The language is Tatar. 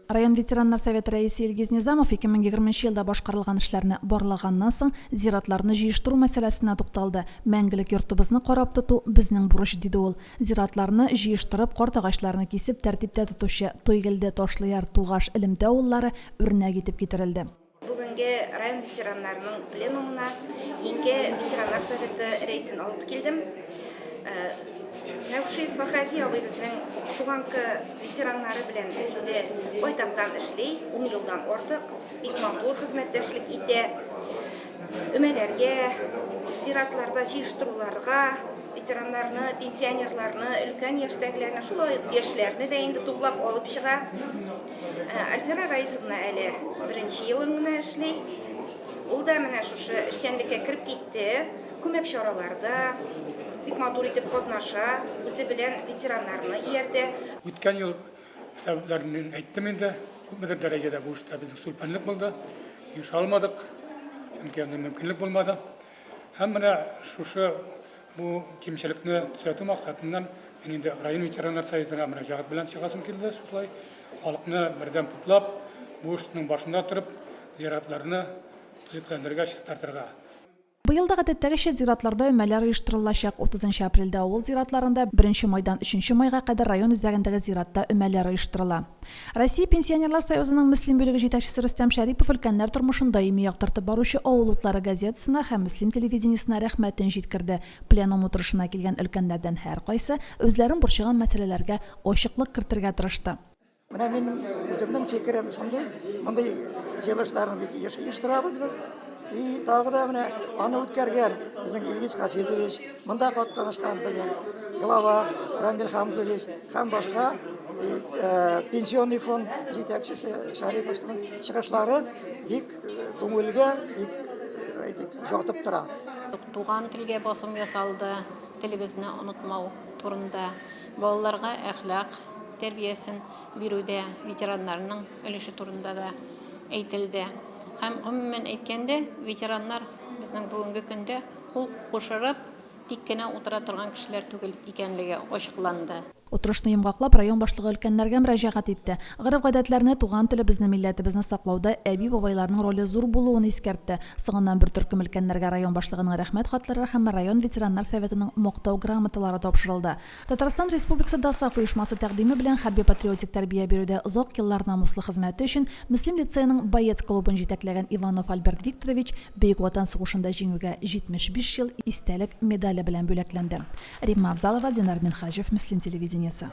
Район ветераннар советы рәисе Илгиз Низамов 2020 нче елда башкарылган эшләрне барлаганнан соң, зиратларны җыештыру мәсьәләсенә тукталды. Мәңгелек йортыбызны карап тоту, безнең бурыч, диде ул. Зиратларны җыештырып, карт агачларны кисеп, тәртиптә тотучы Тойгелде, Ташлыяр, Тугаш, Элемтә авыллары үрнәк итеп китерелде. Бүгенге район ветераннарының пленумына ике ветераннар советы рәисен алып килдем. Нәүшиев Фәхрази абый безнең Шуганка ветераннары белән инде байтактан эшли, ун елдан артык, бик матур хезмәттәшлек итә. Өмәләргә, зиратларда җыештыруларга ветераннарны, пенсионерларны, өлкән яшьтәгеләрне, шулай ук яшьләрне дә инде туплап алып чыга. Альфира Раисовна әле беренче елын гына эшли. Ул да менә шушы эшчәнлеккә кереп китте. Күмәк чараларда бик матур итеп катнаша, үзе белән ветераннарны ияртә. Үткән ел сәбәпләрен мин әйттем инде. Күпмедер дәрәҗәдә бу эштә безнең сүлпәнлек булды. Оеша алмадык, чөнки андый мөмкинлек булмады. Һәм менә шушы бу кимчелекне төзәтү максатыннан мин инде район ветераннар советына мөрәҗәгать белән чыгасым килде шушылай. Халыкны бердәм туплап, бу эшнең башында торып, зиратларны төзекләндерергә, чистартырга. Быел да гадәттәгечә зиратларда өмәләр оештырылачак. 30 апрельдә авыл зиратларында, беренче майдан өченче майга кадәр район үзәгендәге зиратта өмәләр оештырыла. Россия Пенсионерлар союзының Мөслим бүлеге җитәкчесе Рөстәм Шәрипов өлкәннәр тормышын даими яктыртып баручы Авыл утлары газетасына һәм Мөслим телевидениесенә рәхмәтен җиткерде. Пленум утырышына килгән өлкәннәрдән һәркайсы үзләрен борчыган мәсьәләләргә ачыклык кертергә тырышты. Менә минем үземнең фикерем шундый, мондый җыелышларны бик еш оештырабыз без. И тагы да менә аны үткәргән безнең Илгиз Хафизович, монда катнашкан безнең глава Рамил Хамзович һәм башка э, пенсионный фонд җитәкчесе Шариповның чыгышлары бик э, күңелгә, бик э, әйтик, җатып тора. Туган телгә басым ясалды, телебезне онытмау турында, балаларга әхлак тәрбиясен бирүдә ветераннарның өлеше турында да әйтелде. Һәм гомумән әйткәндә, ветераннар безнең бүгенге көндә кул кушырып тик кенә утыра торган кешеләр түгел икәнлеге ачыкланды. Утырышны йомгаклап, район башлыгы өлкәннәргә мөрәҗәгать итте. Гореф-гадәтләрне, туган телебезне, милләтебезне саклауда әби-бабайларның роле зур булуын искәртте. Соңыннан бер төркем өлкәннәргә район башлыгының Рәхмәт хатлары һәм район ветераннар советының Мактау грамоталары тапшырылды. Татарстан Республикасы ДОСААФ оешмасы тәкъдиме белән хәрби-патриотик тәрбия бирүдә озак еллар намуслы хезмәте өчен Мөслим лицееның Боец клубын җитәкләгән Иванов Альберт Викторович Бөек Ватан сугышында җиңүгә 75 ел истәлек медале белән бүләкләнде. Римма Авзалова, Динар Минһаҗев, Мөслим телевидениесе.